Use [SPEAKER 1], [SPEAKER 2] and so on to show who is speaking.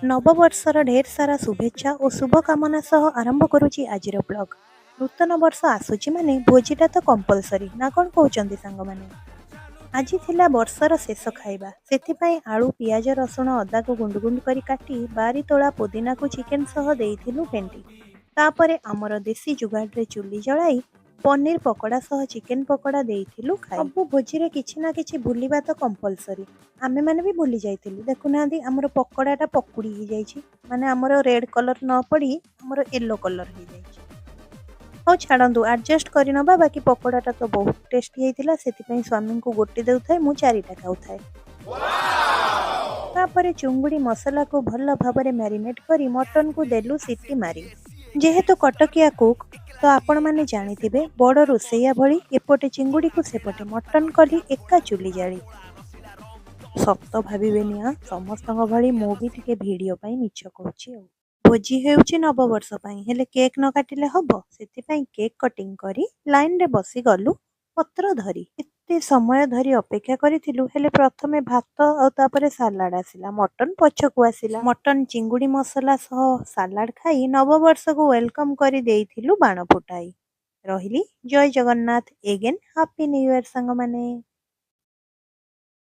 [SPEAKER 1] ନବବର୍ଷର ଢେର ସାରା ଶୁଭେଚ୍ଛା ଓ ଶୁଭକାମନା ସହ ଆରମ୍ଭ କରୁଛି ଆଜିର ବ୍ଲଗ୍। ନୂତନ ବର୍ଷ ଆସୁଛି ମାନେ ଭୋଜିଟା ତ କମ୍ପଲସରି ନା, କ'ଣ କହୁଛନ୍ତି ସାଙ୍ଗମାନେ? ଆଜି ଥିଲା ବର୍ଷର ଶେଷ ଖାଇବା। ସେଥିପାଇଁ ଆଳୁ, ପିଆଜ, ରସୁଣ, ଅଦାକୁ ଗୁଣ୍ଡ ଗୁଣ୍ଡ କରି କାଟି 12 ତୋଳା ପୋଦିନାକୁ ଚିକେନ ସହ ଦେଇଥିଲୁ ଫେଣ୍ଟି। ତାପରେ ଆମର ଦେଶୀ ଜୁଗାଡ଼ରେ ଚୁଲି ଜଳାଇ ପନିର ପକୋଡ଼ା ସହ ଚିକେନ ପକୋଡ଼ା ଦେଇଥିଲୁ ଖାଇ। ସବୁ ଭୋଜିରେ କିଛି ନା କିଛି ଭୁଲିବା ତ କମ୍ପଲସରି। ଆମେମାନେ ବି ଭୁଲି ଯାଇଥିଲୁ। ଦେଖୁନାହାନ୍ତି, ଆମର ପକୋଡ଼ାଟା ପକୁଡ଼ି ହେଇଯାଇଛି। ମାନେ ଆମର ରେଡ୍ କଲର୍ ନ ପଡ଼ି ଆମର ୟେଲୋ କଲର୍ ହେଇଯାଇଛି। ହଉ ଛାଡ଼ନ୍ତୁ, ଆଡ଼ଜଷ୍ଟ କରିନେବା। ବାକି ପକୋଡ଼ାଟା ତ ବହୁତ ଟେଷ୍ଟି ହେଇଥିଲା। ସେଥିପାଇଁ ସ୍ୱାମୀଙ୍କୁ ଗୋଟେ ଦେଉଥାଏ, ମୁଁ ଚାରିଟା ଖାଉଥାଏ। ତାପରେ ଚୁଙ୍ଗୁଡ଼ି ମସଲାକୁ ଭଲ ଭାବରେ ମ୍ୟାରିନେଟ୍ କରି ମଟନକୁ ଦେଲୁ ସିଟି ମାରି। ଯେହେତୁ କଟକିଆ କୁକ୍ ତ ଆପଣମାନେ ଜାଣିଥିବେ, ବଡ଼ ରୋଷେଇଆ ଭଳି ଏପଟେ ଚିଙ୍ଗୁଡ଼ିକୁ ସେପଟେ ମଟନ କଲି ଏକା ଚୁଲି ଜାଳି। ସତ ଭାବିବେନି ଆଁ, ସମସ୍ତଙ୍କ ଭଳି ମୁଁ ବି ଟିକେ ଭିଡ଼ିଓ ପାଇଁ ମିଛ କହୁଛି। ଆଉ ଭୋଜି ହେଉଛି ନବବର୍ଷ ପାଇଁ, ହେଲେ କେକ୍ ନ କାଟିଲେ ହବ? ସେଥିପାଇଁ କେକ୍ କଟିଂ କରି ଲାଇନରେ ବସିଗଲୁ ପତ୍ର ଧରି। ଏତେ ସମୟ ଧରି ଅପେକ୍ଷା କରିଥିଲୁ, ହେଲେ ପ୍ରଥମେ ଭାତ ଆଉ ତାପରେ ସାଲାଡ ଆସିଲା, ମଟନ ପଛକୁ ଆସିଲା। ମଟନ ଚିଙ୍ଗୁଡ଼ି ମସଲା ସହ ସାଲାଡ ଖାଇ ନବବର୍ଷକୁ welcome କରି ଦେଇଥିଲୁ ବାଣ ଫୁଟାଇ। ରହିଲି, ଜୟ Jagannath. Again happy new year ସାଙ୍ଗମାନେ।